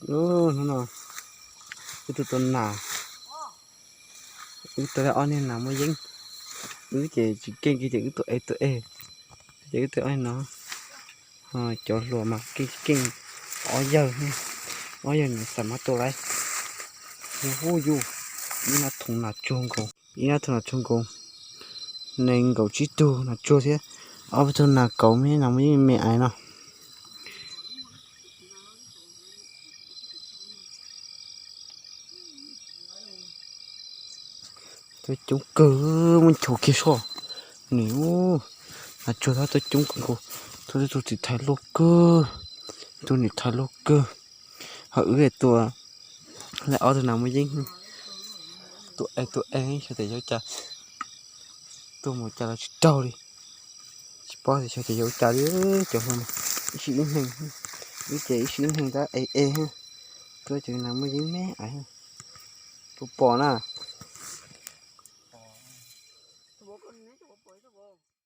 Hnub no wb tuaj tua nas, wb tua tau ob niag nas muaj yeeb. Wb ces tsis keej kiag ces wb tua ev tua ev, ces wb tua ob niag no. Cov hluas mas keej tsis keej, ob yawg, ob yawg nws xam mab tua lawm. Yus hu yus, ib nab thoom nas tsuag nkaus, ib nab thoom nas tsuag nkaus, nees nkaum tsib tug nas tsuag thiab ob peb tug nas kauv me nas muaj yeeb me me ais no. Tuaj coob kawg, muab nchuav kiag soj. Nws, nas tsuag tuaj coob kawg nkaus. Tuaj tib tug txiv thais loj kawg, tus niam thais loj kawg. Ho wb tua lawm ob tug nas muaj yeeb, tua ev tua ev xyov tias yuav ua cas, tua mus cas los tsis raug li. Tsis paub tias xyov tias yuav ua cas li cov hluas no. Ib sij ib neeg, wb ces ib sij ib neeg tab ev ev, tua cov nas muaj yeeb me ais. Puas pom na?